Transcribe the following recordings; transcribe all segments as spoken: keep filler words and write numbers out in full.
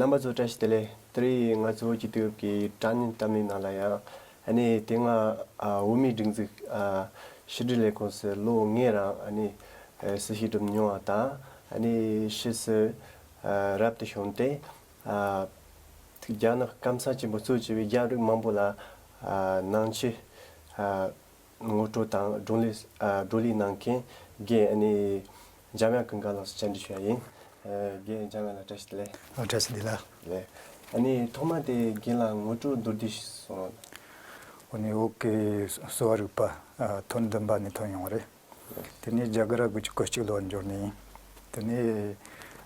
རྣམ་པ་ཚོ་བཀྲ་ཤིས་བདེ་ལེགས། དེ་རིང་ང་ཚོ་བོད་ཀྱི་དུས་བབ་ཀྱི་དྲ་བརྙན་གཏམ་གླེང་ནང་ལ་ཡང་ཨ་ནི་དེ་སྔ་ཨ་བོད་མིའི་སྒྲིག་འཛུགས་ཨ་ཕྱི་དྲིལ་ལས་ཁུངས་སུ་ལོ་ལྔའི་རིང་ཨ་ནི་ཨ་སྲི་ཞུ་སྒྲུབ་མྱོང་བ་དང་ཨ་ནི་ཕྱིས་སུ་ཨ་རབ་ཏུ་བྱུང་སྟེ་ཨ་རྒྱ་ནག་སྐམ་ས་ཆེན་པོ་གཙོ་བྱས་པའི་རྒྱ་རིགས་མང་པོ་ལ་ཨ་ནང་ཆོས་ཨ་ངོ་སྤྲོད་དང་བགྲོ་གླེང་ཨ་བགྲོ་གླེང་གནང་མཁན་རྒན་ཨ་ནི་འཇམ་དབྱངས་ཀུན་དགའ་ལགས་སུ་བཅར་འདྲི་ཞུ་ཡ་ཡིན། ཨ་རྒན་འཇམ་དབྱངས་ལགས་བཀྲ་ཤིས་བདེ་ལེགས། ཨ་བཀྲ་ཤིས་བདེ་ལེགས། ལགས། ཨ་ནི་ཐོག་མ་དེ་རྒན་ལགས་ངོ་སྤྲོད་མདོར་བསྡུས་ཤིག་གསུང་རོགས། འོ་ནི་བོད་ཀྱི་གསོ་བ་རིག་པ་ཨ་ཐོན་བདུན་པ་ནས་ཐོན་ཡོང་བ་རེད། དེ་ནས་རྒྱ་གར་དགུ་བཅུ་གོ་གཅིག་ལོར་འབྱོར་ནས་ཡིན། དེ་ནས་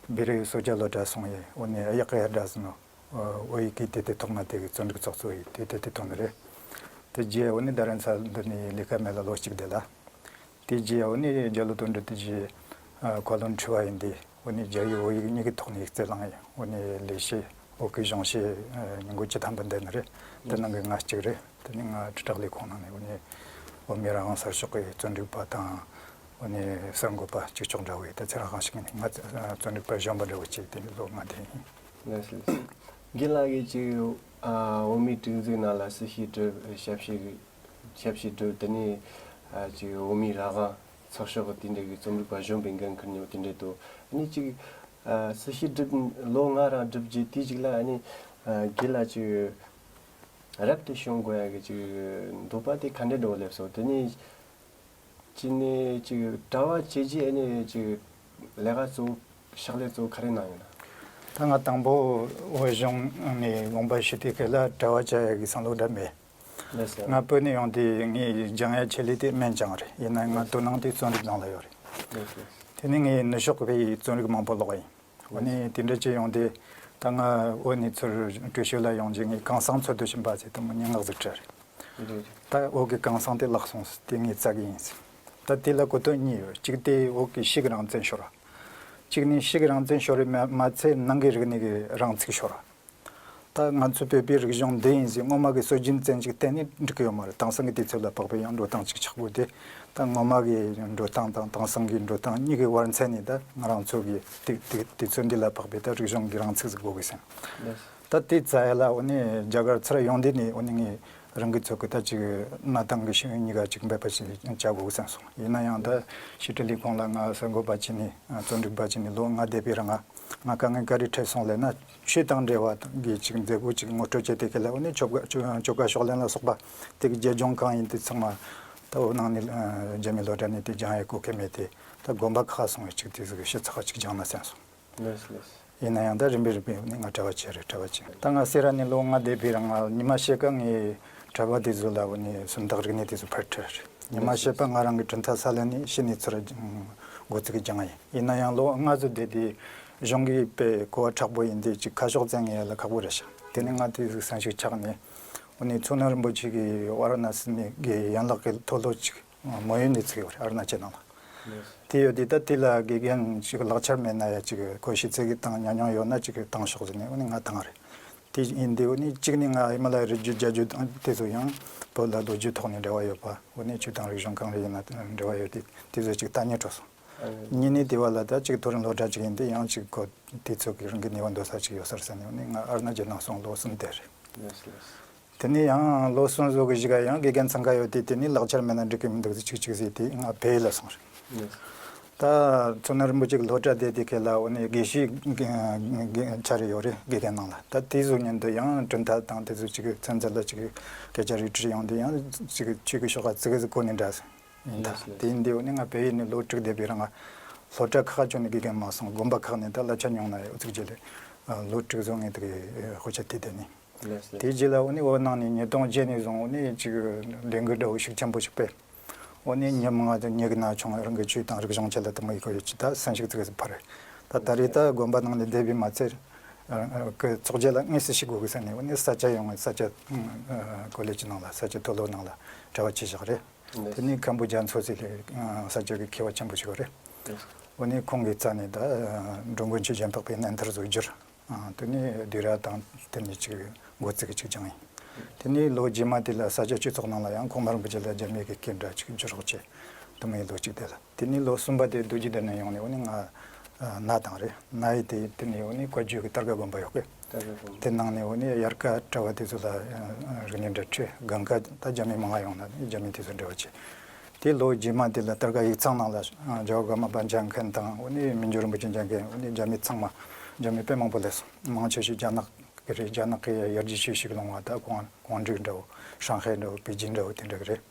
བཻ་རོ་སོ་བརྒྱད་སློབ་གྲྭ་སོང་ཡས། འོ་ནས་གཡག་གི་དབྱར་སྒྲ་ཟེར་ནོ། བོད་ཡིག་གི་དེ་དེ་ཐོག་མ་དེ་གི་རྩོམ་སྒྲིག་ཚོགས་གཙོ་ཡིན། དེ་དེ་དེ་ཐོག་ནས་རེད། དེ་རྗེས་འོ་ནས་རྡ་རམ་ས་ལ་འདི་ནས་ལས་ཀ་མེད་ལ་ལོ་གཅིག་བསྡད་ལ། དེ་རྗེས་འོ་ནས་རྒྱ་ལོ་དོན་གྲུབ་དེ་རྗེས་ཨ་མཁས་བློན་ཁྲི་པ་ཡིན་དེ། འོ་ནས་རྒྱ་ཡིག་བོད་ཡིག་གཉིས་ཀའི་ཐོག་ནས་ཡིག་རྩིས་བླངས་ཡས། འོ་ནས་ལས་བྱེད་བོད་ཀྱི་གཞུང་བྱེད་ཨ་ཉིན་གུང་བཅུ་ཐམ་པ་འདི་ནས་རེད། དེ་ནང་གི་ང་གཅིག་རེད། དེ་ནས་ང་དྲིལ་བསྒྲགས་ལས་ཁུངས་ནང་ནས་འོ་ནས་བོད་མིའི་རང་དབང་གསར་ཤོག་གི་རྩོམ་སྒྲིག་པ་དང་། འོ་ནས་གསར་འགོད་པ་གཅིག་ལྕོགས་འདྲ་བོ་ཡིན། ད་ཚེ་རིང་དབང་ཕྱུག་ནས་ང་རྩོམ་སྒྲིག་པ་གཞོན་པ་འདྲ་བོ་གཅིག་དེ་ནས་ལོ་ལྔ་དེ་ཡིན། ལགས་སོ་ལགས་སོ། རྒན་ལགས་ཀྱིས་ཅིག་ཨ་བོད་མིའི་སྒྲིག་འཛུགས་ནང་ལ་སྲི་ཞུ་སྒྲུབ། ཞབས་ཞུ་ཞབས་ཞུ་སྒྲུབ། དེ་ནས་ཨ་ཅིག་བོད་མིའི་རང་དབང་ཚགས་ཤོག་དེ་འདྲ་གི་རྩོམ་སྒྲིག་པ་གཞོན་པའི་འགན་འཁུར་མྱོང་། དེ་འདྲ་འདུག་ཨ་ནི་ཅིག་ཨ་སྲི་ཞུ་སྒྲུབ་ལོ་ལྔ་རང་སྒྲུབ་རྗེས་དེ་ཅིག་ལ་ཨ་ནི་ཨ་རྒན་ལགས་ཅིག་རབ་ཏུ་བྱུང་དགོས་ཡ་གི་ཅིག་འདོད་པ་དེ་ག་འདྲ་འདྲ་བོ་སླེབས་སོང་། དེ་ནས་ཅི་ནས་ཅིག་གྲྭ་པ་བྱས་རྗེས་ཨ་ནི་ཅིག་ལས་ཀ་གཙོ་བོ་ཕྱག་ལས་གཙོ་བོ་ག་རེ་གནང་ཡོད་ན། ད་ང་དང་པོ་བོད་གཞུང་ནས་དགོངས་པ་ཞུས་དུས་སྐབས་ལ་གྲྭ་པ་བྱ་ཡ་གི་བསམ་བློ་འདྲ་མེད། ལགས་སོ། ང་བོད་ནས་ཡོང་དུས་ངའི་སྦྱང་ཡ་ཆེད་ལས་དེ་སྨན་སྦྱང་རེད། ཡིན་ན་ང་དོ་སྣང་དེ་རྩོམ་རིག་ནང་ལ་ཡོད་རེད། ལགས་སོ། དེ་ནས་ངས་ནུབ་ཕྱོགས་པའི་རྩོམ་རིག་མང་པོ་ཀློག་ཡིན། འོ་ནས་དེ་འདྲ་བྱས་ཡོང་དུས་ད་ང་བོད་ནས་ཚུར་བྲོས་བྱོལ་ལ་ཡོང་རྗེས་ངས་གང་ཟག་འཚོལ་བསྡུ་བྱེད་པ་ཟེར་དེ་མོ་སྙན་ངག་ཟིག་བྲིས་རེད། ད་བོད་ཀྱི་གང་ཟག་དེ་བརླག་སོང་ཟེར། དེ་ངས་བཙལ་གི་ཡིན་ཟེར། ད་དེ་ལ་གོ་དོན་གཉིས་ཡོད། གཅིག་དེ་བོད་ཀྱི་ཕྱི་གི་རང་བཙན་ཤོར་བ། གཅིག་ནས་ཕྱི་གི་རང་བཙན་ཤོར་རེད་མ་མ་ཚད་ནང་གི་རིག་གནས་ཀྱི་རང་ཚུགས་ཤོར་བ། ད་ང་ཚོ་བོད་པའི་རིག་གཞུང་འདི་ཡིན་ཟེར་སྔོན་མ་གི་སྲོལ་རྒྱུན་བཙན་ཅིག་གཏན་ནས་འགྲིག་གི་ཡོད་མ་རེད། དེང་སང་གི་དུས་ཚོད་ལ་དཔག་པའི་ཡང་འགྲོ་སྟངས་ཅིག་ཆགས་དགོས་ཏེ། ད་སྔོན་མ་གི་འགྲོ་སྟངས་དང་དེང་སང་གི་འགྲོ་སྟངས་གཉིས་ཀྱི་བར་མཚམས་ནས་ད་ང་རང་ཚོ་གི་དུས་དུས་དུས་ཚོད་འདི་ལ་དཔག་པའི་ད་རིག་གཞུང་གི་རང་ཚུགས་ཟིག་དགོས་གི་ཟེར། ད་དེ་བཙལ་ཡ་ལ་འོ་ནས་རྒྱ་གར་ཚུར་ཡོང་དུས་ནས་འོ་ནས་ངས་རང་གི་ཚོད་ཀྱི་ད་ཅིག་གནའ་དེང་གི་ཤེས་ཡོན་གཉིས་ཀ་ཅིག་འབད་པ་ཞིག་བྱ་དགོས་བསམ་སོང་། ཡིན་ན་ཡང་ད་ཕྱི་དྲིལ་ལས་ཁུངས་ལ་ང་གསར་འགོད་པ་བྱས་ནས་རྩོམ་སྒྲིག་པ་བྱས་ནས་ལོ་ལྔ་བསྡད་པའི་རིང་ང་དཀའ་ངལ་ག་རེ་འཕྲད་སོང་ལབ་ན། ཆོས་དང་འབྲེལ་བ་གི་ཅིག་མཛད་སྒོ་ཅིག་ངོ་སྤྲོད་བྱས་དེ་ག་ལ་འོ་ནས་ཆོ་ག་ཆོ་ཆོ་ག་ཕྱག་ལེན་ལ་སོགས་པ་དེ་གི་རྒྱབ་ལྗོངས་གང་ཡིན་དེ་ཚང་མ་ད་འོ་ནང་ནས་རྒྱ་མི་སློབ་གྲྭ་ནས་དེ་སྦྱང་ཡ་གོ་སྐབས་མེད་དེ། ད་དགོན་པ་ཁག་སོང་བའི་ཅིག་དེ་ཟིག་ཞིབ་ཚགས་ཅིག་སྦྱང་ན་བསམ་སོང་། ལགས་ལགས། ཡིན་ན་ཡང་ད་རིམ་པས་རིམ་པས་ནས་ང་གྲྭ་པ་བྱས་རེད། གྲྭ་པ་བྱས། ད་ང་སེ་ར་ནས་ལོ་ལྔ་བསྡད་པའི་རིང་ང་ཉི་མ་ཕྱེད་ཀ་ངས་གྲྭ་པ་དེ་ཚོ་ལ་འོ་ནས་སུམ་རྟགས་རིག་གནས་དེ་ཚོ་ཕར་ཁྲིད་རེད། ཉི་མ་ཕྱེད་པ་ང་རང་གི་གྲུབ་མཐའ་ས་ལེན་ནས་ཕྱི་ནས་ཚུར་འགོ་ཚུགས་ཀྱི་སྦྱང་ཡིན། ཡིན་ན་ཡང་ལོ་ལྔ་ཚོ་བསྡད་དེ་གཞུང་གི་དཔེ་གོ་བ་དྲག་པོ་ཡིན་དེ་ཅིག་ཁ་ཕྱོགས་བཙན་ངེས་ལ་ཁག་པོ་རེད་ཤག་དེ་ནས་ང་དེ་ཟིག་བསམ་ཤུགས་ཆག་ནས་འོ་ནས་མཚོ་སྣ་རིན་པོ་ཆེ་གི་ཝཱ་ར་ཎ་སི་ནས་གི་ཡན་ལག་གི་མཐོ་སློབ་ཅིག་མོན་ཡུལ་ནས་ཚུགས་ཡོད་རེད། ཨ་རུ་ན་ཅལ་ནང་ལ། དེ་ཡོད་དུས་ད་དེ་ལ་དགེ་རྒན་ཞིག་ལག་ཆར་མེད་ན་ཡ་ཅིག་གོ་ཤེས་ཚད་ཀྱི་བཏང་ཉམས་མྱོང་ཡོད་ན་ཅིག་བཏང་ཤོག་ཟེར་ནས་འོ་ནས་ང་བཏང་རེད། དེ་ཡིན་དུས་འོ་ནས་གཅིག་ནས་ང་ཧི་མ་ལ་ཡའི་རི་རྒྱུད་རྒྱ་རྒྱུད་དང་དེ་ཚོ་ཡང་བོད་ལ་ལོ་རྒྱུས་ཐོག་ནས་འབྲེལ་བ་ཡོད་པ། འོ་ནས་ཆོས་དང་རིག་གཞུང་གང་རེ་ཡིན་ན་འབྲེལ་བ་ཡོད་དེ་དེ་ཚོ་ཅིག་ལྟ་ཉན་སྤྲོ་སོང་། གཉིས་ནས་དེ་བ་ལ་ད་ཅིག་མཐོ་རིམ་སློབ་གྲྭ་ཅིག་ཡིན་དུས་ཡང་ཅིག་གོ་དེ་ཚོ་གི་རང་གི་ནུས་པ་འདོན་ས་ཅིག་ཡོད་ས་རེད་ཟེར་ནས་འོ་ནས་ང་ཨ་རུ་ན་ཅལ་ནང་སོང་ལོ་གསུམ་བསྡད་རེད། དེ་ནས་ཡང་ལོ་གསུམ་བཟོ་གི་གཞུག་ག་ཡང་དགེ་རྒན་འཚང་ཁ་ཡོད་དེ། དེ་ནས་ལག་ཆར་མེད་ན་འགྲིག་གི་མི་འདུག་ཟེར་ཅིག་ཅིག་ཟེར་དེ་ང་བལ་ཡུལ་ལ་སོང་རེད། ད་མཚོ་སྣ་རིན་པོ་ཆེ་གི་སློབ་གྲྭ་བསྡད་དེ་ཁེ་ལ་འོ་ནས་དགེ་བཤེས་ཆ་རེ་ཡོད་རེད་དགེ་རྒན་ནང་ལ། ད་དེ་ཚོ་མཉམ་དུ་ཡང་གྲུབ་མཐའ་དང་དེ་ཚོ་ཅིག་ཚན་རྩལ་ལ་ཅིག་སྐད་ཆ་རེ་དྲིས་ཡོང་དུས་ཡང་ཅིག་ཆོས་ཀྱི་ཕྱོགས་ཀ་ཙི་གེ་ཟིག་གོ་ནས་འདྲ་ཟེར། ཡིན་ད་དེ་ཡིན་དུས་འོ་ནས་ང་བལ་ཡུལ་ནས་ལོ་དྲུག་བསྡད་པའི་རིང་ང་སློབ་གྲྭ་ཁག་ཁག་ཅིག་ནས་དགེ་རྒན་མ་སོང་། དགོན་པ་ཁག་ནས་ད་གླ་ཆ་ཉུང་ན་ཡོད་ཚིག་རྗེས་ལས་ལོ་དྲུག་བཟོ་ངས་དེ་གི་དཔེ་ཆ་དེ་བསྡད་ནས། ལགས་སོ། དེའི་རྗེས་ལ་འོ་ནི་བོད་ནང་ནས་ཉིས་སྟོང་བརྒྱད་ནས་བཟུང་འོ་ནི་ཅིག་ལས་འགུལ་འདྲ་བོ་ཤུགས་ཆེན་པོ་ཞིག་སྤེལ། འོ་ནི་ཉི་མ་ང་ཚོ་ཉི་གི་ན་ཆུང་རང་གི་ཆོས་དང་རིག་གཞུང་ཆེད་ལ་དུ་མ་ཡི་གོ་ཡོད་ཅི་ད་སེམས་ཤུགས་ཙི་གེ་ཙི་འཕར་རེད། ད་ད་རེས་ད་དགོན་པ་ནང་ནས་བསྡད་པའི་མ་ཚད་ཀྱི་ཚོགས་རྗེས་ལ་དངོས་སུ་ཞུགས་དགོས་གི་ས་ནས་འོ་ནི་ས་སྐྱ་ཡོང་ས་སྐྱ་ཀོ་ལེ་ཇི་ནང་ལ་ས་སྐྱ་མཐོ་སློབ་ནང་ལ་གྲྭ་པ་བྱས་བཞག་རེད། དེ་ནས་མཁན་པོ་རྒྱ་མཚོ་ཟེར་ལས་ས་སྐྱ་གི་མཁས་པ་ཆེན་པོ་ཞིག་ཡོད་རེད། འོ་ནི་ཁོང་གི་རྩ་ནས་ད་འགྲོ་མགོན་ཆོས་རྒྱལ་འཕགས་པའི་རྣམ་ཐར་བཟོ་རྒྱུར། ཨ་དེ་ནས་ལྡེ་ར་དང་དེ་ནས་ཅིག་འགོ་བཙུགས་ཀྱི་ཅིག་སྦྱངས་ཡིན། དེ་ནས་ལོ་རྗེས་མ་དེ་ལ་ས་སྐྱ་སྤྱི་ཚོགས་ནང་ལ་ཡང་གོང་མ་རིན་པོ་ཆེ་ལ་རྒྱ་མི་གི་སྐད་འདྲ་ཅིག་བསྒྱུར་རོགས་བྱས། དུ་མའི་ལོ་གཅིག་དེ་ལ་དེ་ནས་ལོ་གསུམ་པ་དེ་རྡོ་རྗེ་གདན་ནས་ཡོང་ནས་འོ་ནི་ང་ན་བཏང་རེད། ན་ཡི་དེ་དེ་ནས་འོ་ནི་བཀའ་བརྒྱུད་ཀྱི་སྟར་ཀ་དགོན་པ་ཡོད་གི། དེ་ནང་ནས་འོ་ནི་དབྱར་ཁ་གྲྭ་བ་དེ་ཚོ་ལ་རིག་གནས་འདྲ་ཁྲིད། དགུན་ཁ་ད་རྒྱ་མི་མང་ང་ཡོང་ན་རྒྱ་མི་དེ་ཚོ་འབྲེལ་བ་བྱེད། དེ་ལོ་རྗེས་མ་དེ་ལ་ཏར་ཀ་ཡིག་ཚང་ནང་ལ་རྒྱ་གར་དགོན་པ་མཇལ་མཁན་དང་འོ་ནི་མི་འགྱུར་རིན་པོ་ཆེ་མཇལ་མཁན། འོ་ནི་རྒྱ་མི་ཚང་མ་རྒྱ་མི་དཔེ་མང་པོ་སླེབས་སོང་། མང་ཆེ་ཤོས་རྒྱ་ནག་གི་རེད། རྒྱ་ནག་གི་ཡར་རྒྱས་ཆེ་ཤོས་ལུང་བ་ད་ཀོང་ཀོང་ཀྲིག་འདྲ་བོ། ཧྲང་ཧའེ་འདྲ་བོ། པེ་ཅིན་འདྲ་བོ་དེ་འདྲ་གི་རེད།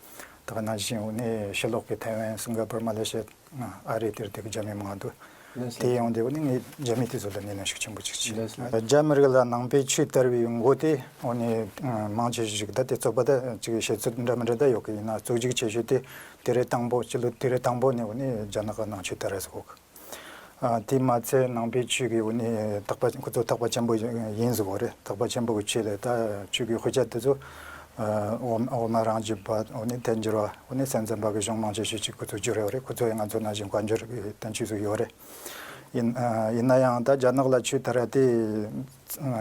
ད་ག་ནང་བཞིན་འོ་ནི་ཕྱི་ལོགས་ཀྱི་ཐའེ་ཝན། སིང་ག་པུར། མ་ལེ་ཤི་ཡ། ཨ་རི་དེར་དེ་གི་རྒྱ་མི་མང་འདུག། ལགས་སོ། དེ་ཡོང་དུས་འོ་ནི་ངས་རྒྱ་མི་དེ་ཚོ་ལ་སྣེ་ལེན་ཤུགས་ཆེན་པོ་ཅིག་བྱས། ལགས་སོ། རྒྱ་མི་རིགས་ལ་ནང་པའི་ཆོས་དར་བའི་འགོ་དེ་འོ་ནི་མང་ཆེ་ཤོས་ཅིག་ད་དེ་ཚོད་པ་ད་ཅིག་བཤད་ཚུལ་འདྲ་མི་འདྲ་ད་ཡོད་གི། ཡིན་ན་གཙོ་རྒྱུག་ཆེ་ཤོས་དེ་དུས་རབས་དང་པོ། སྤྱི་ལོ་དུས་རབས་དང་པོ་ནས་འོ་ནི་རྒྱ་ནག་གི་ནང་ཆོས་དར་ར་ཟེར་གོ་གི། ཨ། དེས་མ་ཚད་ནང་པའི་ཆོས་ཀྱི་འོ་ནི་ཐེག་པ། ཁོ་ཚོ་ཐེག་པ་ཆེན་པོ་ཡིན་ཟེར་གོ་རེད། ཐེག་པ་ཆེན་པོ་གི་ཆོས་ལས་ད་ཆོས་ཀྱི་དཔེ་ཆ་དེ་ཚོ། ཨ། འོག་འོག་མ་རང་རྒྱུད་པ། འོ་ནི་ཐལ་འགྱུར་བ། འོ་ནི་སེམས་ཙམ་པ་གི་གཞུང་མང་ཆེ་ཤོས་ཅིག་ཁོ་ཚོ་བསྒྱུར་ཡོད་རེད། ཁོ་ཚོ་ཡང་ང་ཚོ་ནང་བཞིན་བཀའ་འགྱུར་གྱི་བསྟན་བཅོས་ཟིག་ཡོད་རེད། ཡིན། ཨ། ཡིན་ན་ཡང་ད་རྒྱ་ནག་ལ་ཆོས་དར་ར་དེ།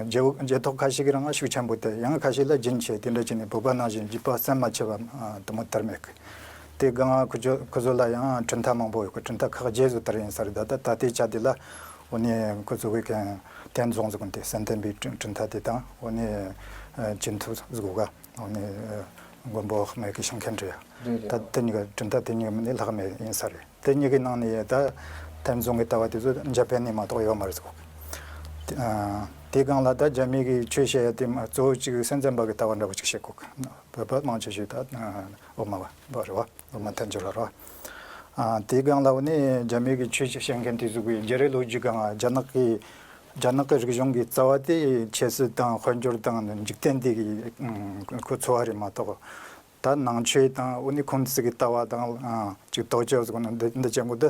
རྗེ་བོ་རྗེ་ཐོག་ཁ་ཤས་ཀྱི་རང་ང་ཤུགས་ཆེན་པོ་དེ། ཡང་ཁ་ཤས་ལ་རྒྱུན་ཆད། དེ་འདྲ་བྱས་ནས་བོད་པ་ནང་བཞིན་རྒྱུད་པ་ཟམ་མ་ཆད་པ་དེ་མོ་དར་མེད་གི། དེ་སྒང་ང་ཁོ་ཚོ་ཁོ་ཚོ་ལ་ཡང་གྲུབ་མཐའ་མང་པོ་ཡོད་གི། གྲུབ་མཐའ་ཁག་བརྒྱད་ཟིག་དར་ཡིན་ས་རེད། ད་ད་ད་ལྟའི་ཆ་དེ་ལ་འོ་ནི་ཁོ་ཚོ་གི་གན་བསྟན་རྫོང་ཟེར་གོ་ནོ་དེ། སེམས་ལྡན་པའི་གྲུབ་གྲུབ་མཐའ་དེ་དང་། འོ་ནི་ཨ་ཅི་ཐུ་ཟེར་གོ་ག་འོ་ནི་ཨ་མགོན་པོ་སྨྲས་ཀྱི་ཤིང་མཁན་བྲིས་ཡ། རེད་རེད། ད་དེ་གཉིས་ཀ་གྲུབ་མཐའ་དེ་གཉིས་ཀ་ནི་ལྷག་མེད་ཡིན་ས་རེད། དེ་གཉིས་ཀྱི་ནང་ནས་ད་ཐལ་འགྱུར་གྱི་ལྟ་བ་དེ་ཚོ་འཇར་པན་ནས་མ་གཏོགས་ཡོད་མ་རེད་ཟེར་གོ། ཨ། དེ་སྒང་ལ་ད་རྒྱ་མི་གི་ཆོས་བཤད་ཡ་དེ་མ་གཙོ་བོ་གཅིག་སེམས་ཙམ་པ་གི་ལྟ་བ་འདྲ་བོ་གཅིག་བཤད་གོ། བོད་པ་མང་ཆེ་ཤོས་ད་འོག་མ་བ་རེད་བ། འོག་མ་ཐལ་འགྱུར་བ་རེད་བ། ཨ། དེ་སྒང་ལ་འོ་ནི་རྒྱ་མི་གི་ཆོས་བཤད་མཁན་དེ་ཚོ་གི་རྒྱ་རིགས་ལོ་རྒྱུས་སྒང་རྒྱ་ནག་གི་རྒྱ་ནག་གི་རིག་གཞུང་གི་རྩ་བ་དེ་ཆོས་སྲིད་དང་དཔལ་འབྱོར་དང་འཇིག་རྟེན་དེ་གི་ཁོ་འཚོ་བ་རེད་མ་གཏོགས། ད་ནང་ཆོས་དང་འོ་ནི་ཁོང་ཚོ་གི་ལྟ་བ་དང་། ཨ། ཅིག་རྟོགས་བརྗོད་ཟེར་གོ་ནོ་འདི་འདི་ཅན་པོ་འདི་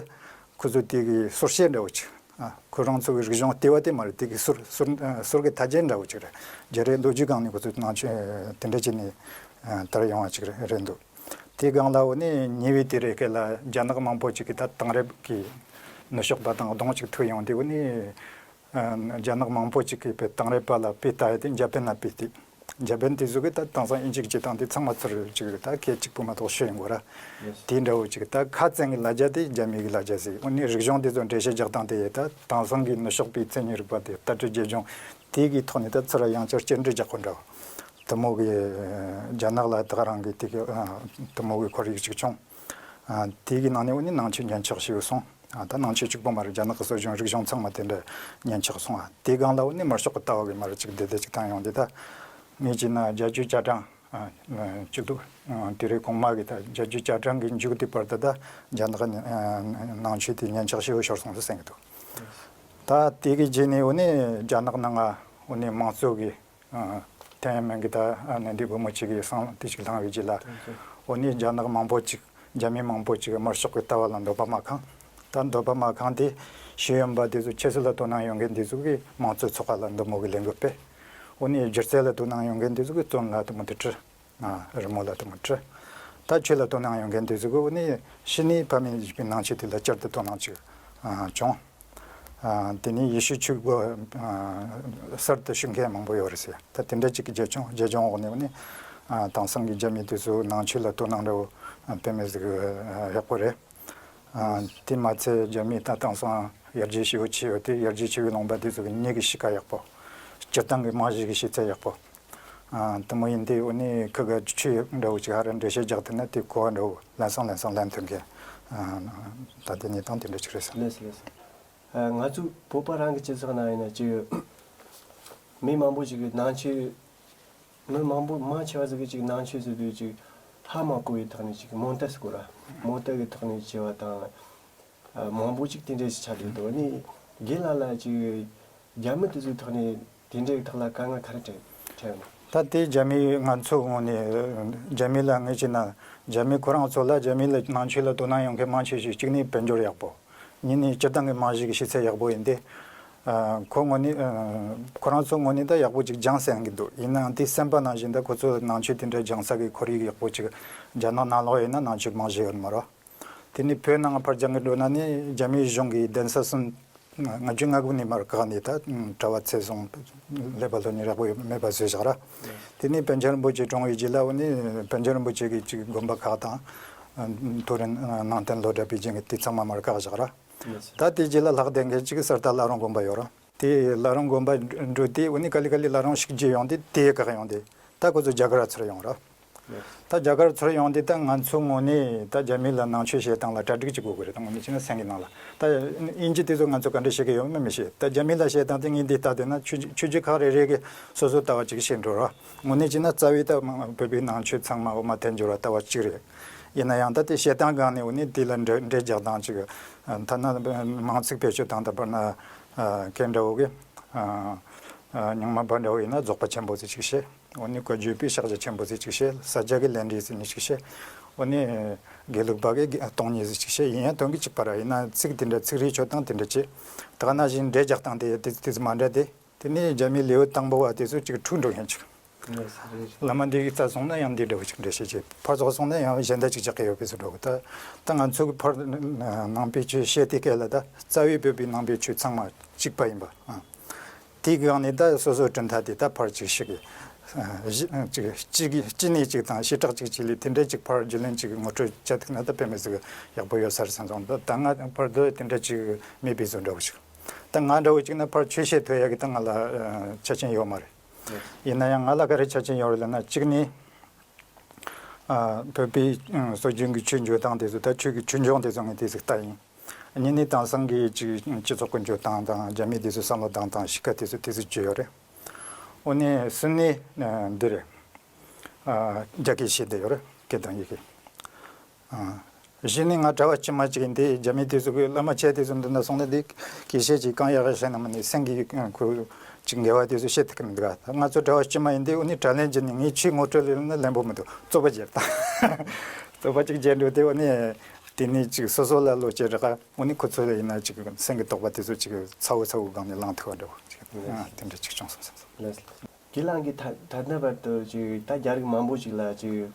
ཁོ་ཚོ་དེ་གི་སྲོལ་བཤད་འདྲ་བོ་ཅིག། ཨ། ཁོ་རང་ཚོ་གི་རིག་གཞུང་ལྟེ་བ་དེ་མ་རེད། དེ་གི་ཟུར་ཟུར་ཨ་ཟུར་གི་མཐའ་རྒྱན་འདྲ་བོ་ཅིག་རེད། རྒྱ་རིགས་ལོ་རྒྱུས་སྒང་ནས་ཁོ་ཚོ་ནང་ཆོས་དེ་འདྲ་བྱས་ནས་ཨ་དར་ཡོང་བ་ཅིག་རེད་རེད་འདུག། དེ་སྒང་ལ་འོ་ནི་ཉེ་བའི་དུས་རབས་སྐབས་ལ་རྒྱ་ནག་མང་པོ་ཅིག་གིས་ད་དེང་རབས་ཀྱི་ནུབ་ཕྱོགས་པ་དང་གདོང་ཅིག་ཐུག་ཡོང་དུས། འོ་ནི། ཨ། རྒྱ་ནག་མང་པོ་ཅིག་གིས་དཔེ་དེང་རབས་པ་ལ་དཔེ་ལྟ་ཡ་དེ་འཇར་པན་ལ་དཔེ་ལྟོས། འཇར་པན་དེ་ཚོ་གིས་ད་དེང་སང་དབྱིན་ཇི་གི་སྤྱིར་བཏང་དེ་ཚང་མ་ཚུར་ཅིག་ད་སྐད་གཅིག་པོ་མ་གཏོགས་ཤོད་ཡོང་གོ་ར། དེ་འདྲ་བོ་ཅིག་ད་ཁ་བཙན་གྱི་ལ་རྒྱ་དེ་རྒྱ་མི་གི་ལ་རྒྱ་ཟིག། འོ་ནི་རིག་གཞུང་དེ་ཚོ་འགྲེལ་བཤད་རྒྱག་སྟངས་དེ་ཡ་ད་དེང་སང་གི་ནུབ་ཕྱོགས་པའི་མཚན་ཉིད་རིག་པ་དེ། ལྟ་གྲུབ་རྒྱས་སྦྱོང་དེ་གི་ཐོག་ནས་ད་ཚུར་ཡང་བསྐྱར་བསྐྱར་འགྲེལ་རྒྱག་གོ་འདྲ་བོ། དེ་མོ་གི་རྒྱ་ནག་ལ་ད་ག་རང་གི་དེ་གི་ཨ་དེ་མོ་གི་ཁོར་ཡུག་ཅིག་བྱུང་། ཨ། དེ་གི་ནང་ནས་འོ་ནི་ནང་ཆོས་ཉམས་ཆག་ཤི་བོ་སོང་། ཨ། ད་ནང་ཆོས་གཅིག་པོ་མ་རེད། རྒྱ་ནག་གི་སྲོལ་རྒྱུན་རིག་གཞུང་ཚང་མ་དེ་འདྲ་ཉམས་ཆག་སོང་། ཨ། དེ་སྒང་ལ་འོ་ནི་དམར་ཤོག་གི་ལྟ་བ་གི་མར་ཅིག་བདེ་བདེ་ཅིག་བཏང་ཡོང་དུས། ད་ངས་བྱས་ན་རྒྱལ་སྤྱིའི་བཅའ་ཁྲིམས། ཨ། སྤྱི་ལོ་དུས་རབས་གོང་མ་གི་ད་རྒྱལ་སྤྱིའི་བཅའ་ཁྲིམས་གི་མཇུག་དེ་བར་དུ་ད་རྒྱ་ནག་ནང་ཆོས་དེ་ཉམས་ཆག་ཤི་བོ་ཤོར་སོང་ཟེར་གསུང་གི་འདུག། ད་དེ་གི་རྗེས་ནས་འོ་ནི་རྒྱ་ནག་ནང་ང་འོ་ནི་མང་གཙོ་གི་ཨ། ཐའེ་ཝན་གི་ད་ཨ་ནི་འདི་སྒོར་མོ་གཅིག་གི་སང་དེ་ཅིག་ལྷང་བའི་རྗེས་ལ། འོ་ནི་རྒྱ་ནག་མང་པོ་ཅིག། རྒྱ་མི་མང་པོ་ཅིག་དམར་ཤོག་གི་ལྟ་བ་ལ་འདོད་པ་མ་ཁེངས། ད་འདོད་པ་མ་ཁེངས་དེ་ཤེས་ཡོན་པ་དེ་ཚོ། ཆོས་སྲིད་ལ་དོ་སྣང་ཡོད་མཁན་དེ་ཚོ་གིས་དམངས་གཙོའི་ཚོགས་པ་ལ་འདི་མོ་གི་ལས་འགུལ་སྤེལ། འོ་ནི་སྒྱུ་རྩལ་ལ་དོ་སྣང་ཡོད་མཁན་དེ་ཚོ་གིས་བཙོན་ལ་དེ་མོ་དེ་བཀྲི། ཨ། རི་མོ་ལ་དེ་མོ་བཀྲི། ད་ཆོས་ལ་དོ་སྣང་ཡོད་མཁན་དེ་ཚོ་གིས་འོ་ནི་ཕྱི་ནས་ཕ་མེས་བཞག་པའི་ནང་ཆོས་དེ་ལ་བསྐྱར་དུ་དོ་སྣང་ཅིག་ཨ་བྱུང་། ཨ། དེ་ནས་ཡེ་ཤུའི་ཆོས་སྒོ་ཨ་གསར་དུ་ཕྱེ་མཁན་མང་པོ་ཡོད་རེད་ཟེར། ད་དེ་འདྲ་ཅིག་གི་རྒྱབ་ལྗོངས་རྒྱབ་ལྗོངས་འོག་ནས་འོ་ནི། ཨ། དེང་སང་གི་རྒྱ་མི་དེ་ཚོ་ནང་ཆོས་ལ་དོ་སྣང་འདྲ་བོ་ཨ་དཔེ་མེད་ཟིག་ཡག་པོ་རེད། ཨ། དེ་མ་ཚད་རྒྱ་མི་ད་དེང་སང་ཡར་རྒྱས་ཞེ་པོ་ཕྱིན་ཡོད་དེ། ཡར་རྒྱས་ཆེ་བའི་ལུང་པ་དེ་ཚོ་གི་མྱི་གི་གཤིས་ཀ་ཡག་པོ། སྤྱིར་བཏང་གི་རྨང་གཞི་གི་ཤེས་ཚད་ཡག་པོ། ཨ། དེ་མོ་ཡིན་དུས་འོ་ནི་ཁི་ག་ཆོས་འདྲ་བོ་ཅིག་ཧ་ར་འགྲེལ་བཤད་རྒྱག་ཐུབ་ན་དེ་གོ་བ་འདྲ་བོ་ལན་སང་ལན་སང་ལེན་ཐུབ་མཁན། ཨ། ད་དེ་གནས་སྟངས་དེ་འདྲ་ཅིག་རེད་ཟེར། ལགས་སོ། ལགས་སོ། ཨ། ང་ཚོ་བོད་པ་རང་གི་སྤྱི་ཚོགས་ནང་ཡིན་ན་ཅིག་མི་མང་པོ་ཞིག་གིས་ནང་ཆོས། མི་མང་པོ་མང་ཆེ་བ་ཟིག་གིས་ཅིག་ནང་ཆོས་ཟེར་དུས་ཅིག་ལྷ་མ་བསྐོར་བའི་ཐོག་ནས་ཅིག་རྨོངས་དད་ཟེར་གོ་ར། རྨོངས་དད་ཀྱི་ཐོག་ནས་བྱས་པ་དང་། ཨ། མང་པོ་ཅིག་དེ་འདྲ་ཞིག་ཆགས་བསྡད་འདུག། ཨ་ནི་རྒན་ལགས་ལ་ཅིག་རྒྱ་མི་དེ་ཚོའི་ཐོག་ནས་དེ་འདྲའི་ཐོག་ལ་དཀའ་ངལ་ག་རེ་འཕྲད་འཕྲད་ཡོད་ན། ད་དེ་རྒྱ་མི་ང་ཚོ་ངོས་ནས་རྒྱ་མི་ལ་ངས་བྱས་ན། རྒྱ་མི་ཁོ་རང་ཚོ་ལ། རྒྱ་མི་ལ་ནང་ཆོས་ལ་དོ་སྣང་ཡོད་མཁན་མང་ཆེ་ཤོས་གཅིག་ནི་དཔལ་འབྱོར་ཡག་པོ། གཉིས་ནི་སྤྱིར་བཏང་གི་རྨང་གཞི་གི་ཤེས་ཚད་ཡག་པོ་ཡིན་ཏེ། ཨ། ཁོ་ངོས་ནས། ཨ། ཁོ་རང་ཚོ་ངོས་ནས་ད་ཡག་པོ་ཅིག་སྦྱངས་ཟེར་གི་འདུག། ཡིན་ནའང་དེ་སེམས་པ་ནང་བཞིན་ད་ཁོ་ཚོ་ནང་ཆོས་དེ་འདྲ་སྦྱང་ས་གི་ཁོར་ཡུག་ཡག་པོ་ཅིག་རྒྱ་ནག་ནང་ལོགས་ཡིན་ན་ནང་ཆོས་རྨང་གཞི་ཡོད་མ་རེད། དེ་ནས་བོད་ནང་ཕར་སྦྱང་གི་འགྲོ་ན་ནི་རྒྱ་མིའི་གཞུང་གིས་གདན་ས་གསུམ། ལྔ་བཅུ་ང་དགུ་ནས་མར་བཀག་ནས་ད་གྲྭ་པ་ཚད་བཟུང་། ཀླད་པ་ལྷོད་ནས་ཡག་པོ་མེད་པ་བཟོས་བཞག་ར། དེ་ནས་པཎ་ཆེན་རིན་པོ་ཆེ་གྲོངས་པའི་རྗེས་ལ་འོ་ནི་པཎ་ཆེན་རིན་པོ་ཆེ་གི་ཅིག་དགོན་པ་ཁག་དང་། མཐོ་རིམ་ནང་བསྟན་སློབ་གྲྭ་པའི་རྒྱུན་གྱི་དེ་ཚང་མ་མར་བཀག་བཞག་ར། ད་དེ་རྗེས་ལ་ལྷག་བསྡད་མཁན་ཅིག་གསེར་རྟ་བླ་རུང་དགོན་པ་ཡོད་ར། དེ་བླ་རུང་དགོན་པ་འགྲོ་དུས་འོ་ནི་ག་ལེ་ག་ལེ་བླ་རུང་ཞིག་བརྗེད་ཡོང་དུས་དེ་བཀག་ཡོང་དུས་ད་ཁོ་ཚོ་རྒྱ་གར་ཚུར་ཡོང་ར། ད་རྒྱ་གར་ཚུར་ཡོང་དུས་ད་ང་ཚོ་དངོས་གནས་ད་རྒྱ་མི་ལ་ནང་ཆོས་བཤད་སྟངས་ལ་གྲ་སྒྲིག་ཅིག་དགོས་ཀྱི་རེད། ད་དངོས་གནས་བྱས་ན་སེང་གེ་ནང་ལ་ད་དབྱིན་ཇི་དེ་ཚོ་ང་ཚོ་ག་འདྲ་བཤད་ཀྱི་ཡོད་མེད་མི་ཤེས། ད་རྒྱ་མི་ལ་བཤད་སྟངས་དེ་ངས་འདི་ལྟ་བསྡད་ན་ཆོས་ཆོས་བརྒྱུད་ཁག་རེ་རེ་གི་སོ་སོ་ལྟ་བ་ཅིག་བཤད་འགྲོ་ར། དངོས་གནས་བྱས་ན་རྩ་བའི་ད་བོད་པའི་ནང་ཆོས་ཚང་མ་འོ་མ་དལ་འབྱོར་བ་ལྟ་བ་གཅིག་རེད། ཡིན་ན་ཡང་ད་དེ་བཤད་སྟངས་སྒང་ནས་འོ་ནི་དེ་ལ་འགྲེལ་འགྲེལ་རྒྱག་སྟངས་ཅིག་ཐ་ན་མིང་ཚིག་བེད་སྤྱོད་སྟངས་ད་བར་ན་མཁན་འདྲ་བོ་གི་རྙིང་མ་པ་འདྲ་བོ་ཡིན་ན་རྫོགས་པ་ཆེན་པོ་ཟེར་ཅིག་བཤད། འོ་ནི་བཀའ་བརྒྱུད་པའི་ཕྱག་རྒྱ་ཆེན་པོ་ཟེར་ཅིག་བཤད། ས་སྐྱ་གི་ལས་འབྲས་ཟེར་ནི་ཅིག་བཤད། འོ་ནི་དགེ་ལུགས་པ་གི་སྟོང་ཉིད་ཟེར་ཅིག་བཤད། ཡིན་ཡང་དོན་གྱི་གཅིག་པ་ར། ཡིན་ན་ཚིག་དེ་འདྲ་ཚིག་རིས་ཆོད་སྟངས་དེ་འདྲ་བྱེད། ད་ག་ནང་བཞིན་འགྲེལ་རྒྱག་སྟངས་དེ་དེ་དེ་ཚོ་མ་འདྲ་སྟེ། དེ་ནས་རྒྱ་མིའི་ལེའུ་དང་པོ་བ་དེ་ཚོ་ཅིག་འཁྲུག་འགྲོ་མཁན་ཅིག་བླ་མ་འདི་གི་རྩ་སོང་ན་ཡང་འདི་འདྲ་བོ་ཅིག་འགྲེལ་བཤད་བྱེད། ཕར་ཚུར་སོང་ན་ཡང་གཞན་དག་ཅིག་རྒྱག་གི་ཡོད་པའི་བཟོ་འདྲ་བོ། ད་ད་ང་ཚོ་གི་ཕར་ནང་པའི་ཆོས་བཤད་དེ་སྐད་ལ་ད་རྩ་བའི་བོད་པའི་ནང་པའི་ཆོས་ཚང་མ་གཅིག་པ་ཡིན་པ། དེའི་སྒང་ནས་ད་སོ་སོའི་གྲུབ་མཐའ་དེ་ད་ཕར་ཅིག་ཞིག་གི་གཅིག་གཅིག་གཅིག་ནས་གཅིག་དང་བྱེ་བྲག་ཅིག་ཅིག་ལས་དེ་འདྲ་ཅིག་ཕར་རྒྱུས་ལོན་ཅིག་ངོ་སྤྲོད་བྱ་ཐུབ་ན་ད་དཔེ་མི་སྲིད་ཡག་པོ་ཡོད་ས་རེད་བསམ་སོང་། ད་ད་ང་ཕར་དུ་དེ་འདྲ་ཅིག་མེད་པའི་བཟོ་འདྲ་བོ་ཅིག་ད་ང་འདྲ་བོ་ཅིག་ན་ཕར་ཆོས་བཤད་ཐུབ་ཡག་གི་ད་ང་ལ་ཆ་རྐྱེན་ཡོད་མ་རེད། ཡིན་ན་ཡང་ང་ལ་ག་རེ་ཆ་རྐྱེན་ཡོད་རེད་ལབ་ན། གཅིག་ནི་བོད་པའི་སྲོལ་རྒྱུན་གྱི་ཆོས་འཇོན་སྟངས་དེ་ཚོ། ད་ཆོས་ཀྱི་ཆོས་འབྱུང་དེ་ཚོ་ངས་དེ་ཟིག་ལྟ་ཡིན། གཉིས་ནི་དེང་སང་གི་ཅིག་སྤྱི་ཚོགས་ཀྱི་འཇོན་སྟངས་དང་རྒྱ་མིའི་དེ་ཚོའི་བསམ་བློ་སྟངས་དང་གཤིས་ཀ་དེ་ཚོ་དེ་ཚོ་བརྗོད་ཡོད་རེད། འོ་ནི་གསུམ་ནི་འདི་རེད། རྒྱ་སྐད་བཤད་བསྡད་ཡོད་རེད། སྐད་དང་ཡི་གེ། གཞི་ནས་ང་གྲྭ་བ་དཀྱུས་མ་ཅིག་ཡིན་དུས་རྒྱ་མི་དེ་ཚོ་གི་བླ་མ་ཆེ་དེ་ཚོ་འདི་ན་སོང་ན་དེ་སྐད་བཤད་ཅིག་གང་ཡག་གི་བཤད་ན་མིན་ནི་སེང་གེ་ཁོ་ཅིག་འགལ་བ་དེ་ཚོ་བཤད་ཐུབ་ཀྱི་མི་འདུག་ག་ད་ང་ཚོ་གྲྭ་བ་དཀྱུས་མ་ཡིན་དུས་འོ་ནི་དྲ་ལན་བརྒྱུད་ནས་ངས་ཆོས་ངོ་སྤྲོད་ལས་ན་ལན་པོ་མི་འདུག་རྩོད་པ་བརྒྱབ་དང་། རྩོད་པ་ཅིག་བརྒྱབ་འགྲོ་དུས་འོ་ནི་དེ་ནས་ཅིག་སོ་སོ་ལ་བློ་སྐྱེ་རེ་ག་འོ་ནི་ཁོ་ཚོ་ལ་ཡིན་ན་ཅིག་སེང་གེ་དོགས་པ་དེ་ཚོ་ཅིག་ཚ་བོ་ཚ་བོ་སྒང་ནས་ལངས་ཐུབ་པ་འདྲ་བོ་ཅིག་ཨ་དེ་འདྲ་ཅིག་བྱུང་སོང་བསམ་སོང་། དགེ་ལགས་ཀྱིས་ད་ད་ལྟ་བར་དུ་ཅིག་ད་རྒྱ་རིགས་མང་པོ་ཅིག་ལ་ཅིག་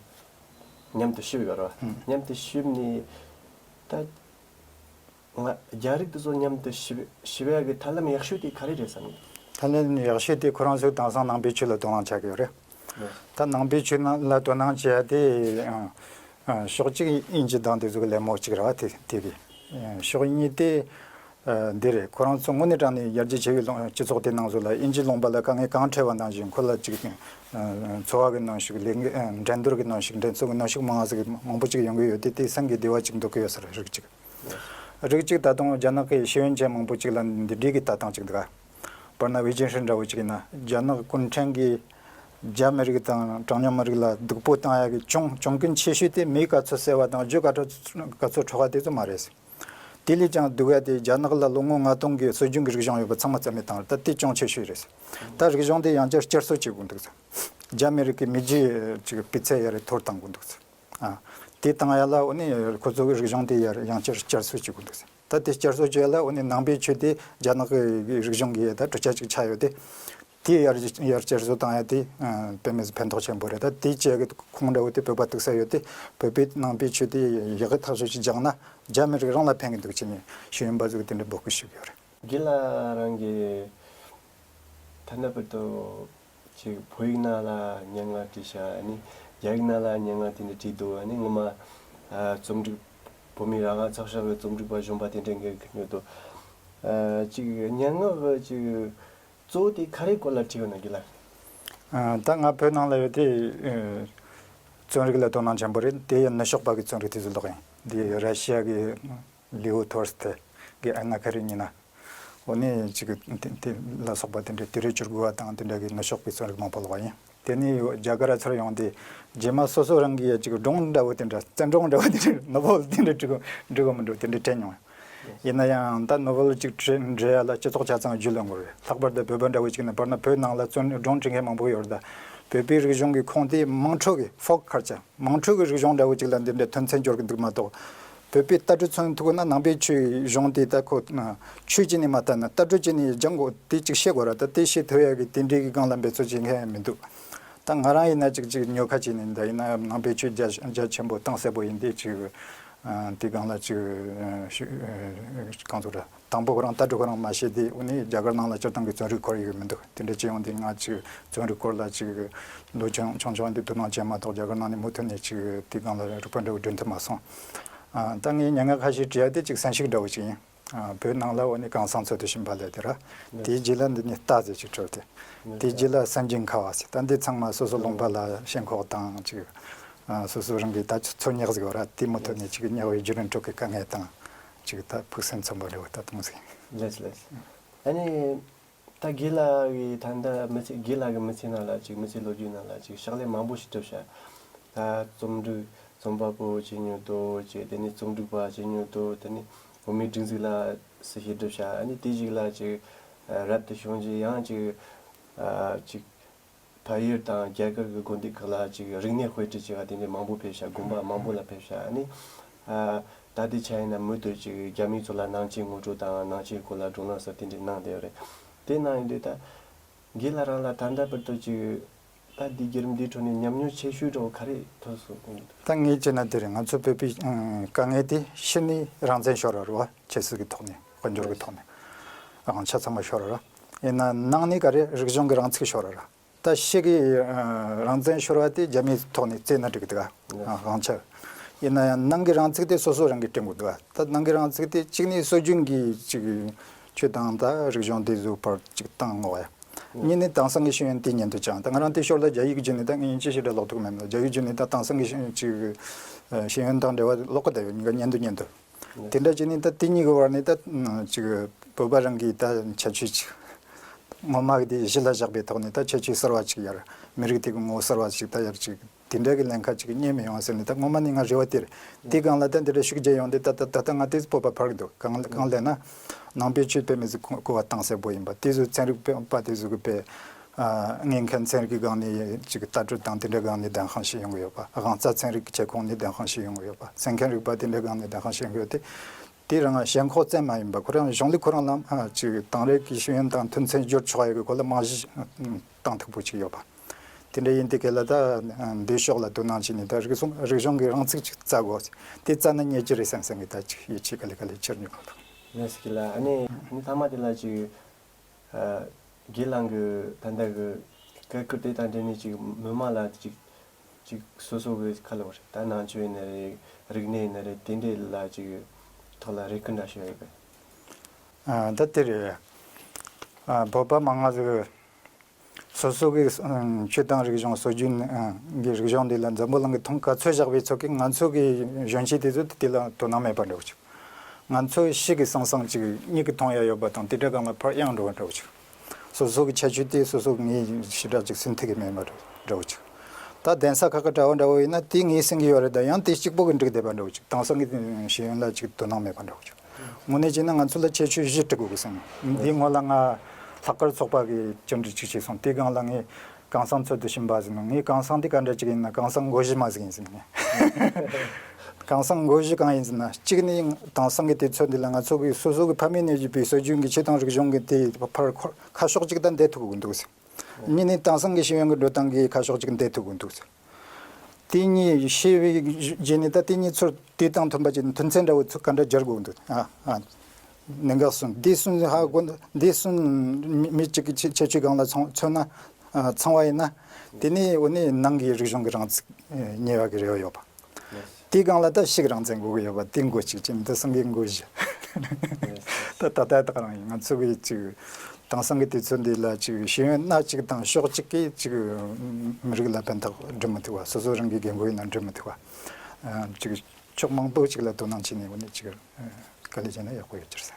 མཉམ་དུ་ཞུགས་ཡོད་རེད་བ། མཉམ་དུ་ཞུགས་ནས་ད་ང་རྒྱ་རིགས་དེ་ཚོ་མཉམ་དུ་ཞུགས་ཞུགས་ཡག་གི་ཐབས་ལམ་ཡག་ཤོས་དེ་ག་རེ་རེད་བསམ་གི་ཐབས་ལམ་ཡག་ཤོས་དེ་ཁོ་རང་ཚོས་དེང་སང་ནང་པའི་ཆོས་ལ་དོ་སྣང་བྱ་གི་ཡོད་རེད། ད་ནང་པའི་ཆོས་ནང་ལ་དོ་སྣང་བྱེད་ཡ་དེ་ཨ་ཕྱོགས་གཅིག་དབྱིན་ཇི་དང་དེ་ཚོ་གི་ལད་མོ་གཅིག་རེད་བ། དེ་དེ་གི་ཕྱོགས་གཉིས་དེ། ཨ་འདི་རེད། ཁོ་རང་ཚོ་དངོས་གནས་དྲང་ནས་ཡར་རྒྱས་ཆེ་བའི་ལུང་སྤྱི་ཚོགས་དེ་ནང་ཚོ་ལ་དབྱིན་ཇི་ལུང་པ་ལ་དཀའ་ངལ་གང་འཕྲད་པ་ནང་བཞིན་ཁོ་ལ་ཅིག་ཨ་འཚོ་བ་གི་གནོན་ཤུགས་ལས་འགན་ཨ་འགྲན་བསྡུར་གི་གནོན་ཤུགས་འགྲན་རྩོད་གི་གནོན་ཤུགས་མང་ང་ཟིག་མང་པོ་ཅིག་ཡོང་གི་ཡོད་དེ། དེ་སེམས་ཀྱི་བདེ་བ་ཅིག་འདོད་གི་ཡོད་ས་རེད། རིགས་གཅིག་རིགས་གཅིག་ད་དུང་རྒྱ་ནག་གི་ཤེས་ཡོན་ཅན་མང་པོ་ཅིག་ལ་འདི་འདྲའི་གི་ལྟ་སྟངས་ཅིག་འདུག་ག་དཔེར་ན་ཝེ་ཅིན་ཧྲི་འདྲ་བོ་ཅིག་ཡིན་ན་རྒྱ་ནག་གུང་ཁྲན་གྱིས་རྒྱ་མི་རིགས་དང་གྲངས་ཉུང་མི་རིགས་ལ་སྡུག་པོ་བཏང་ཡག་གི་གྱོང་གྱོང་གུན་ཆེ་ཤོས་དེ་མིའི་ག་ཚོད་བསད་པ་དང་རྒྱུ་ག་ཚོད་ག་ཚོད་འཕྲོག་པ་དེ་ཚོ་མ་རེད། དེ་ལས་ཀྱང་སྡུག་ཡ་དེ་རྒྱ་ནག་ལ་ལོ་ངོ་ལྔ་སྟོང་གི་སྲོལ་རྒྱུན་གྱི་རིག་གཞུང་ཡོད་པ་ཚང་མ་རྩ་མེད་བཏང་རེད། ད་དེ་གྱོང་ཆེ་ཤོས་རེད། ད་རིག་གཞུང་དེ་ཡང་བསྐྱར་བསྐྱར་གསོ་བྱེད་དགོས་འདུག་ཟེར། རྒྱ་མི་རིགས་ཀྱི་མི་རྒྱུ་ཅིག་སྤུས་ཚད་ཡར་མཐོར་གཏང་དགོས་འདུག་ཟེར། ཨ། དེ་བཏང་ཡ་ལ་འོ་ནི་ཁོ་ཚོ་གི་རིག་གཞུང་དེ་ཡར་ཡང་བསྐྱར་བསྐྱར་གསོ་བྱེད་དགོས་འདུག་ཟེར། ད་དེ་བསྐྱར་གསོ་བྱེད་ཡ་ལ་འོ་ནི་ནང་པའི་ཆོས་དེ་རྒྱ་ནག་གི་རིག་གཞུང་གི་ད་གྲུབ་ཆ་ཅིག་ཆགས་ཡོད་དེ། དེ་ཡར་ཡར་བསྐྱར་གསོ་བཏང་ཡ་དེ་ཨ་དཔེ་མི་སྲིད་ཕན་ཐོགས་ཆེན་པོ་རེད། ད་དེ་བྱས་གི་ཁུངས་འདྲ་བོ་དེ་བོད་པ་ཐུག་ས་ཡོད་དེ། བོད་པའི་ནང་པའི་ཆོས་དེ་ཡག་གི་ཐག་ཆོད་ཅིག་སྦྱངས་ན་རྒྱ་མི་རིགས་རང་ལ་ཕན་གི་འདུག་ཅེས་ནས་ཤེས་ཡོན་པ་ཚོ་གི་དེ་འདྲ་འབོད་སྐུལ་ཞུ་གི་ཡོད་རེད། དགེ་ལགས་རང་གི་ཐ་ན་བར་དུ་ཅིག་བོད་ཡིག་ནང་ལ་སྙན་ངག་བྲིས་ཤག་ཨ་ནི་རྒྱ་ཡིག་ནང་ལ་སྙན་ངག་དེ་འདྲ་བྲིས་འདུག་ཨ་ནི་ངོ་མ་ཨ་རྩོམ་སྒྲིག་བོད་མི་རང་དབང་ཚགས་ཤོག་གི་རྩོམ་སྒྲིག་པ་གཞོན་པ་དེ་འདྲ་འགའ་ཁྱོན་ཡོད་དོ། ཨ་ཅིག་སྙན་ངག་གི་ཅིག་གཙོ་བོ་དེ་ག་རེ་སྐོར་ལ་བྲིས་ཡོད་ན་དགེ་ལགས། ཨ་ད་ང་བོད་ནང་ལ་ཡོད་དེ་ཨ་རྩོམ་རིག་ལ་དོ་སྣང་ཆེན་པོ་རེད། དེ་ཡང་ནུབ་ཕྱོགས་པ་གི་རྩོམ་རིག་དེ་ཚོ་ཀློག་ཡིན། འདི་ར་ཤི་ཡ་གི་ལིའོ་ཐོལ་སྟོའི་གི་ཨན་ན་ཁ་རེ་ཉི་ན། འོ་ནི་ཅིག་དེ་དེ་ལ་སོགས་པ་དེ་འདྲའི་དུས་རབས་བཅུ་དགུ་བ་དང་དེ་འདྲ་གི་ནུབ་ཕྱོགས་པའི་རྩོམ་རིག་མང་པོ་ཀློག་པ་ཡིན། དེ་ནས་རྒྱ་གར་ཚུར་ཡོང་དུས་རྗེས་མ་སོ་སོ་རང་གི་ཡ་ཅིག་སྒྲུང་འདྲ་བོ་དེ་འདྲ་བཙན་སྒྲུང་འདྲ་བོ་དེ་འདྲ་ནོ་བེལ་དེ་འདྲ་འབྲི་གོ་འབྲི་གོ་མི་འགྲོ་དེ་འདྲ་དྲན་མྱོང་། ཡིན་ན་ཡང་ད་ནོ་བེལ་ཅིག་འབྲི་འབྲི་ཡ་ལ་སྤྱི་ཚོགས་ཆ་ཚང་རྒྱུས་ལོན་དགོས་རེད། ལྷག་པར་དུ་བོད་པ་འདྲ་བོ་ཅིག་ནི་བར་ན་བོད་ནང་ལ་རྩོམ་སྒྲུང་འབྲི་མཁན་མང་པོ་ཡོད་རེད། ད་བོད་པའི་རིག་གཞུང་གི་ཁོངས་དེ་དམངས་ཁྲོད་ཀྱི་ཕོག་ཁལ་ཅར། དམངས་ཁྲོད་ཀྱི་རིག་གཞུང་འདྲ་བོ་ཅིག་ལ་འདི་འདྲའི་དོན་ཚན་འབྱོར་གྱི་འདུག་མ་གཏོགས། བོད་པའི་ལྟ་གྲུབ་ཚོ་ཐུག་ན་ནང་པའི་ཆོས་གཞུང་དེ་ད་ཁོ་ཆོས་ཅན་ནས་མ་ལྟ་ན་ལྟ་གྲུབ་ཅན་ནས་སྦྱང་དགོས་དེ་ཅིག་ཤེས་དགོས་ར། ད་དེ་ཤེས་ཐུབ་ཡ་གི་དེ་འདྲའི་གི་སྒང་ལ་འབད་རྩོལ་བྱེད་མཁན་མི་འདུག་ད་ང་རང་ཡིན་ན་ཅིག་ཅིག་ཉོ་ཁ་བྱས་ནས་འདི་ཡིན་ན་ནང་པའི་ཆོས་རྒྱ་རྒྱ་ཆེན་པོ་གཏིང་ཟབ་པོ་ཡིན་དེ་ཅིག་དེ་སྒང་ལ་ཅིག་གང་ཟེར་ར། དང་པོ་ཁོ་རང་ལྟ་གྲུབ་ཁོ་རང་མ་ཤེས་དེ་འོ་ནི་རྒྱ་གར་ནང་ལ་སྤྱིར་བཏང་གི་རྩོམ་རིག་སྐོར་ཡོད་མི་འདུག་དེ་འདྲ་ཅིག་ཡོང་དུས་ང་ཅིག་རྩོམ་རིག་སྐོར་ལ་ཅིག་ལོ་ཆུང་ཆུང་ཆུང་དེ་དོ་སྣང་བྱས་མ་གཏོགས་རྒྱ་གར་ནང་ནས་མུ་མཐུད་ནས་ཅིག་དེ་སྒང་ལ་རིག་པ་འདྲ་བོ་སྒྲིམ་ཐུབ་མ་སོང་། ཨ་ད་ངས་སྙན་ངག་ཁ་ཤས་བྲིས་ཡ་དེ་ཅིག་གསན་ཞིག་འདྲ་བོ་ཅིག་ཡིན། ཨ་བོད་ནང་ལ་འོ་ནི་གངས་སེང་ཚོ་དུ་ཤིང་པ་ལས་དེ་ར། དེའི་རྗེས་ལ་འདི་ནི་རྟ་ཟེར་ཅིག་གྲུབ་སྟེ། དེའི་རྗེས་ལ་སེང་ཆེན་ཁ་བ་ཟེར། ད་འདི་ཚང་མ་སོ་སོ་ལུང་པ་ལ་ཞེན་ཁོག་དང་ཅིག་ཨ་སོ་སོ་རང་གི་ད་ཚོ་ཉག་ཟིག་བ་ར། དེ་མུ་མཐུད་ནས་ཅིག་ཉག་བའི་བརྒྱུད་རིམ་དྲུག་གི་དཀའ་ངལ་དང་ཅིག་ད་ཕུགས་སེམས་འཚམ་པོ་རེ་བ་ད་གཏོང་ཟིག་ལེས་ལེས། ཨ་ནི། ད་དགེ་ལགས་ཀྱི་ད་ལྟ་མི་ཚེ་དགེ་ལགས་ཀྱི་མི་ཚེ་ནང་ལ་ཅིག་མི་ཚེ་ལོ་རྒྱུས་ནང་ལ་ཅིག་ཕྱག་ལས་མང་པོ་ཞིག་བསྒྲུབས་ཤག་ད་རྩོམ་སྒྲིག་རྩོམ་པ་པོ་བྱེད་མྱོང་འདུག་ཅིག་དེ་ནས་རྩོམ་སྒྲིག་པ་བྱེད་མྱོང་འདུག་དེ་ནས་བོད་མིའི་སྒྲིག་འཛུགས་ལ་སྲི་ཞུ་བསྒྲུབས་ཤག་ཨ་ནི་དེ་ཞིག་ལ་ཅིག་རབ་ཏུ་བྱུང་རྗེས་ཡང་ཅིག་ཅིག་ཕ་ཡུལ་དང་རྒྱ་གར་གྱི་དགོན་སྡེ་ཁག་ལ་ཅིག་རིག་གནས་དཔེ་ཁྲིད་བྱེད་པ་དེ་འདྲའི་མང་པོ་ཕེབས་ཤག་དགོན་པ་མང་པོ་ལ་ཕེབས་ཤག་ཨ་ནི། ཨ་ད་ལྟའི་ཆ་ཡིན་ན་མུ་མཐུད་ཅིག་རྒྱ་མི་ཚོ་ལ་ནང་ཆོས་ངོ་སྤྲོད་དང་ནང་ཆོས་སྐོར་ལ་སྒྲུང་གླེང་སོགས་དེ་འདྲའི་གནང་བསྡད་ཡོད་རེད། དེ་གནང་ཡིན་དུས་ད་དགེ་ལགས་རང་ལ་ད་ལྟ་བར་དུ་ཅིག་ད་འདི་བརྒྱུད་རིམ་འདིའི་ཁྲོད་ནས་ཉམས་མྱོང་ཆེ་ཤོས་འདྲ་བོ་ག་རེ་ཐོབ་སོང་། ད་ངས་བྱས་ན་དེ་རེད། ང་ཚོ་བོད་པའི་ཨང་དཀའ་ངལ་དེ་ཕྱི་ནས་རང་བཙན་ཤོར་བ་རེད་བ། ཆབ་སྲིད་ཀྱི་ཐོག་ནས་དཔལ་འབྱོར་གྱི་ཐོག་ནས་དབང་ཆ་ཚང་མ་ཤོར་བ་རེད། ཡིན་ན་ནང་ནས་ག་རེ་རིག་གཞུང་གི་རང་ཚུགས་ཤོར་བ་རེད། ད་ཕྱི་གི་ཨ་རང་བཙན་ཤོར་བ་དེ་རྒྱ་མིའི་ཐོག་ནས་བཙལ་ན་འགྲིག་གི་འདུག་ཨ་དབང་ཆ། ཡིན་ན་ཡང་ནང་གི་རང་ཚུགས་དེ་སོ་སོ་རང་གིས་བསྐྲུན་དགོས་འདུག་ཨ་ད་ནང་གི་རང་ཚུགས་དེ་གཅིག་ནས་སྲོལ་རྒྱུན་གྱི་ཅིག་ཆོས་དང་ད་རིག་གཞུང་དེ་ཚོའི་བར་ཅིག་བཏང་ངོ་ཡ། གཉིས་ནས་དེང་སང་གི་ཤེས་ཡོན་དེ་ཉན་དུ་བཅངས། ད་ང་རང་དེ་ཞོར་ལ་རྒྱ་ཡིག་བརྒྱུད་ནས་ད་ངས་ཅི་ཞིག་རེད་ཀློག་ཐུབ་མེད་མོད། རྒྱ་ཡིག་བརྒྱུད་ནས་ད་དེང་སང་གི་ཤེས་ཡོན་ཅིག་ཨ་ཤེས་ཡོན་དང་འབྲེལ་བ་ཀློག་གི་བསྡད་ཡོད། ཉན་གི་ཉན་དུ་ཉན་དུ། དེ་འདྲ་བྱས་ནས་ད་དེ་གཉིས་ཀྱི་བར་ནས་ད་ཅིག་བོད་པ་རང་གི་ད་ཁྱད་ཆོས་ཅིག་ངོ་མ་གི་དེ་གཞི་ལ་བཞག་པའི་ཐོག་ནས་ད་ཁྱད་ཆོས་གསར་བ་ཅིག་ཡར། མི་རིགས་དེ་གི་ངོ་བོ་གསར་བ་ཅིག་ད་ཡར་ཅིག་དེ་འདྲ་གི་ལན་ཁ་ཅིག་རྙེད་མི་ཡོང་ཟེར་ནས་ད་ངོ་མ་ནས་ང་རེ་བ་དེ་རེད། དེ་སྒང་ལ་ད་འདི་འདྲ་ཤུགས་རྒྱག་ཡོང་དུས་ད་ད་ད་ལྟ་ང་དེ་སྤོབས་པ་འཕར་གི་འདུག་གང་གང་ལབ་ན། ནང་པའི་ཆོས་དཔེ་མི་སྲིད་གོ་བ་གཏིང་ཟབ་པོ་ཡིན་པ། དེ་ཚོ་ཚན་རིག་པ་དེ་ཚོ་གི་དཔེ། ཨ་མཁན་ཚན་རིག་གི་སྒང་ནས་ཅིག་ལྟ་གྲུབ་དང་དེ་འདྲ་སྒང་ནས་གདན་དཔང་ཞིག་ཡོང་གི་ཡོད་པ། དབང་རྩ་ཚན་རིག་གི་ཁྱབ་ཁོངས་ནས་གདན་དཔང་ཞིག་ཡོང་གི་ཡོད་པ། གསན་མཁན་རིག་པ་དེ་འདྲ་སྒང་ནས་གདན་དཔང་ཞིག་ཡོང་གི་ཡོད་དེ། དེ་རང་ཞེན་ཁོག་ཙམ་མ་ཡིན་པ་ཁོ་རང་གཞུང་ལུགས་ཁོ་རང་ལ་ཨ་ཅིག་དེང་རབས་ཀྱི་ཤེས་ཡོན་དང་མཐུན་ཚན་སྦྱོར་ཆོག་ཡོད་གི་སྐོར་ལ་རྨང་གཞི་བཏང་ཐུབ་པོ་ཅིག་ཡོད་པ། དེ་འདྲ་ཡིན་དུས་གལ་ལ་ད་འདི་ཕྱོགས་ལ་དོ་སྣང་བྱས་ནས་ད་རིག་གཞུང་རིག་གཞུང་གི་རང་ཚུགས་ཅིག་བཙལ་དགོས། དེ་བཙལ་ན་རྙེད་ཀྱི་རེད་བསམ་བསམ་གི་ད་ཅིག་ཡིད་ཆེས་ག་ལེ་ག་ལེ་ཆེར་ཉོ་གི་འདུག་ལགས་སོ། ལགས་ཨ་ནི་ཨ་ནི་ཐ་མ་དེ་ལ་ཅིག་ཨ་དགེ་ལགས་ཀྱི་ད་ལྟ་གི་སྐད་ཁུར་དེ་དང་འབྲེལ་ནས་ཅིག་མི་མང་ལ་ཅིག་ཅིག་སོ་སོ་གི་ཁ་ལོ་རེད་ད་ནང་ཆོས་ཡིན་ན་རེད། རིག་གནས་ཡིན་ན་རེད། དེ་འདྲས་ལ་ཅིག་ཐོག་ལ་རེ་སྐུལ་འདྲ་ཞུ་ཡོད་པས། ཨ་ད་དེ་རེད། ཨ་བོད་པ་མང་ང་ཟིག་སོ་སོ་གི་ཨ་ཆོས་དང་རིག་གཞུང་སྲོལ་རྒྱུན་ཨ་གི་རིག་གཞུང་འདི་ལ་འཛམ་བུ་གླིང་གི་ཐོག་ག་ཚོད་བཞག་པའི་ཚོད་ཀྱི་ང་ཚོ་གི་གཞོན་སྐྱེས་དེ་ཚོ་དེ་ལ་དོ་སྣང་མེད་པ་འདྲ་བོ་ཅིག་ང་ཚོ་ཤི་གི་སང་སང་ཅིག་མྱིག་གི་མཐོང་ཡ་ཡོད་པ་དང་དེ་འདྲ་གང་ལ་ཕར་གཡེང་འགྲོ་བ་འདྲ་བོ་ཅིག་སོ་སོ་གི་ཁྱད་ཆོས་དེ་སོ་སོ་གི་ངས་ཞེ་དྲག་ཅིག་སེམས་ཐིག་གི་མེད་པ་འདྲ་བོ་ཅིག་ད་གདན་ས་ཁག་གི་གྲྭ་བ་འདྲ་བོ་ཡིན་ན་དེ་ངས་སེང་གི་ཡོད་རེད། ད་ཡང་དེ་གཅིག་པོ་གི་འགྲིག་བསྡད་པ་འདྲ་བོ་ཅིག་དེང་སང་གི་ཤེས་ཡོན་ལ་ཅིག་དོ་སྣང་མེད་པ་འདྲ་བོ་ཅིག་དངོས་གནས་བྱས་ན་ང་ཚོ་ལ་ཁྱད་ཆོས་བཞི་འགྲིག་དགོས་གི་སེམས། འདིའི་སྔོན་ལ་ང་ལྷག་དཀར་ཚོགས་པ་གི་བཅར་འདྲི་གཅིག་བྱས་སོང་། དེའི་སྒང་ལ་ངས་གངས་སེང་ཚོ་དུ་ཕྱིན་པ་ཟིན་ནོ། ངས་གངས་སེང་འདི་ག་འདྲ་ཅིག་ཡིན་ན། གངས་སེང་མགོ་གཞི་མ་ཟིག་ཡིན་ཟིན་ངས། གངས་སེང་མགོ་གཞི་གང་ཡིན་ཟིན་ན། གཅིག་ནི་དེང་སང་གི་དུས་ཚོད་འདི་ལ་ང་ཚོ་གི་སོ་སོ་གི་ཕ་མེས་ནས་བརྒྱུད་པའི་སྲོལ་རྒྱུན་གྱི་ཆོས་དང་རིག་གཞུང་གི་དེ་ཕར་ཁ་ཕྱོགས་གཅིག་ད་འདེད་ཐུབ་གི་འདུག་ཟེར། གཉིས་ནི་དེང་སང་གི་ཤེས་ཡོན་གྱི་འགྲོ་སྟངས་ཀྱི་ཁ་ཕྱོགས་གཅིག་འདེད་ཐུབ་གི་འདུག་ཟེར། དེ་གཉིས་ཤེས་པའི་རྗེས་ནས་ད་དེ་གཉིས་ཚོར་དུས་དང་མཐུན་པ་ཅིག་མཐུན་རྐྱེན་འདྲ་བོ་ཚོ་ག་འདྲ་སྦྱར་དགོས་འདུག་ཨ་ཨ། གནད་འགག་གསུམ་འདི་གསུམ་ཧ་གོ། འདི་གསུམ་མི་མི་གཅིག་གི་ཁྱད་ཁྱད་ཆོས་སྒང་ལ་མཚོན་མཚོན་ན་ཨ་ཚང་བ་ཡིན་ན། དེ་ནས་འོ་ནས་ནང་གི་རིག་གཞུང་གི་རང་ཚུགས་རྙེད་པ་གི་རེ་བ་ཡོད་པ། དེའི་སྒང་ལ་ད་ཕྱི་གི་རང་བཙན་དགོས་གི་ཡོད་པ་དེ་མགོ་གཅིག་ཅིག་འདི་སང་གི་མགོ་བཞི། ད་ད་ལྟ་ད་ག་རང་ཡིན། ང་ཚོ་གི་ཅིག་དེང་སང་གི་དུས་ཚོད་འདི་ལ་ཅིག་ཤེས་ཡོན་སྣ་གཅིག་དང་ཕྱོགས་གཅིག་གིས་ཅིག་མི་རིགས་ལ་ཕན་ཐོགས་འགྲུབ་མི་ཐུབ་པ། སོ་སོ་རང་གི་རྒན་རྒོན་ཡིན་ན་འགྲུབ་མི་ཐུབ་པ། ཅིག་ཕྱོགས་མང་པོ་ཅིག་ལ་དོ་སྣང་བྱས་ནས་འོ་ནས་ཅིག་དཀའ་ལས་བྱས་ན་ཡག་པོ་ཡོད་ཀྱི་རེད།